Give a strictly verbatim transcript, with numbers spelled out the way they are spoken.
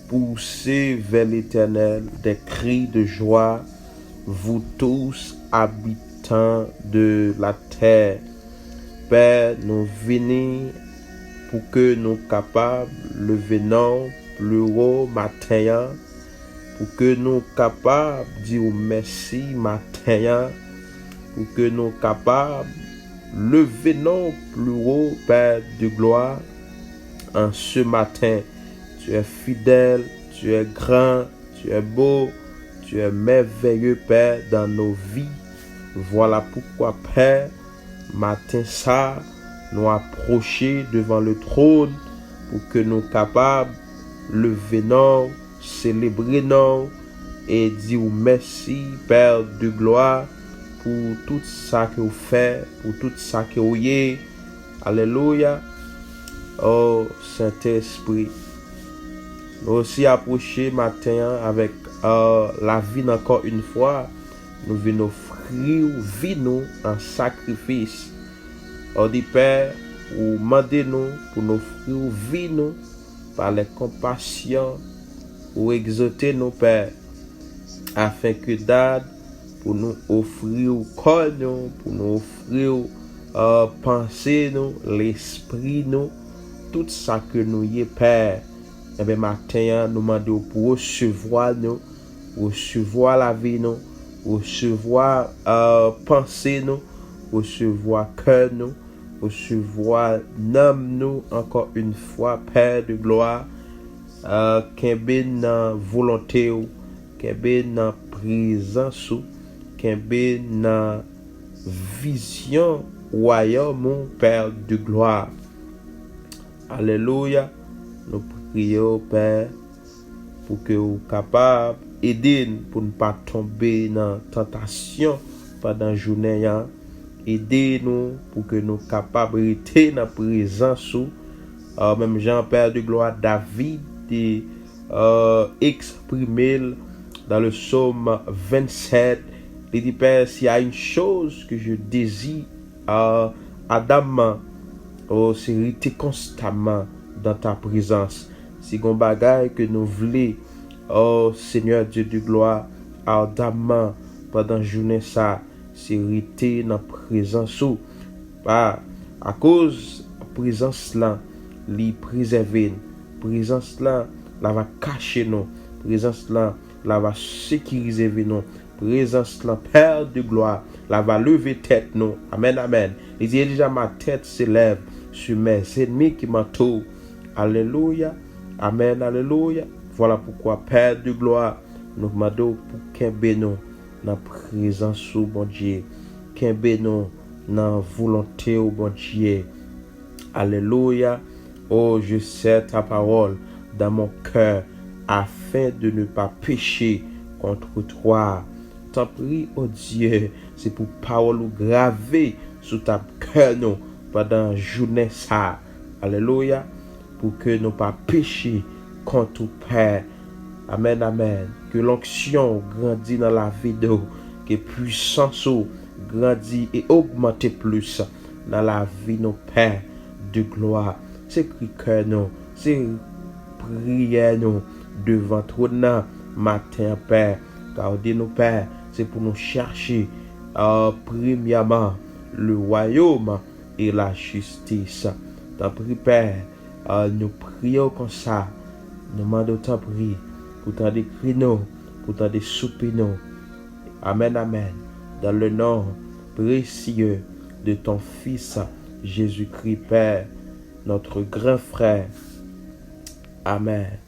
Poussez vers l'Éternel des cris de joie, vous tous habitants de la terre. Pè, nou vini pou ke nou kapab leve non w pli wo maten an, pou ke nou kapab di w mèsi maten an, pou ke nou kapab leve non w pli wo, Père de gloire, en ce matin. Tu es fidèle, tu es grand, tu es beau, tu es merveilleux, Père, dans nos vies. Voilà pourquoi, Père, maten sa, nou apwoche devan le tròn pou ke nou kapab leve non w, selebre non w, e di w mèsi, Père de gloire, pou tout sa ke w fè, pou tout sa ke w ye. Alelouya. O Sentespri, nou osi apwoche maten an avèk, euh, lavi n ankò yon fwa. Nou vin ofri w vi nou an sakrifis. O di Pè, ou mande nou pou nou ofri w vi nou pa lè konpasyon, ou egzote nou, Pè, afenke dad pou nou ofri w kò nou, pou nou ofri w, euh, panse nou, lespri nou, tout sa ke nou ye, Pè. Enben, maten an, nou mande w pou resevwa nou, resevwa lavi nou, resevwa, euh, panse nou, resevwa kè nou, resevwa nanm nou ankò yon fwa, Pè de glwa. Euh, kenbe n nan volonte w, kenbe n nan prezans ou, kenbe n nan vizyon wayòm ou, Pè de glwa. Alelouya. Nou priye w, Pè, pou ke w kapab ede n pou n pa tonbe nan tantasyon pandan jounen an. Ede nou pou ke nou kapab rete nan prezans ou. Euh, menm jan Pè de glwa David te, euh, eksprime l dans le psaume vingt-sept, li di, Pè, s'il y a une chose que je désire, euh, ardemment, oh, c'est rester constamment dans ta présence. Si gon bagay ke nou vle, o Senyè Dye de glwa, ardemment, pandan jounen sa, se rete nan prezans ou. Pa, akoz prezans lan, li prezève n. Prezans lan, la va kache nou. Prezans lan, la va sekirize vi nou. Prezans lan, Pè de glwa, la va leve tèt nou. Amèn, amèn. Li di, Déjà ma tête s'élève sur mes ennemis qui m'entourent. Alelouya. Amèn, alelouya. Vwala poukwa, Pè de glwa, nou mande w pou kenbe nou nan prezans ou, Bondye. Kenbe nou nan volonte w, Bondye. Alelouya. Oh, je serre ta parole dans mon cœur afin de ne pas pécher contre toi. Tanpri, o Dye, se pou pawòl ou grave sou tab kè nou pandan jounen sa. Alelouya. Pou ke nou pa peche kont ou, Pè. Amèn, amèn. Ke lonksyon ou grandi nan lavi nou. Ke pwisans ou grandi e ogmante plis nan lavi nou, Pè de glwa. Se kri kè nou, se priyè nou devan twòn nan maten an, Pè. Gade nou, Pè, se pou nou chache, euh, premyèman, le royaume et la justice. Tanpri, Pè, euh, nou priye w konsa. Nou mande w, tanpri, pou tande kri nou, pou tande soupi nou. Amèn, amèn. Dans le nom précieux de ton Fils Jésus-Christ, Père, notre grand frère. Amèn.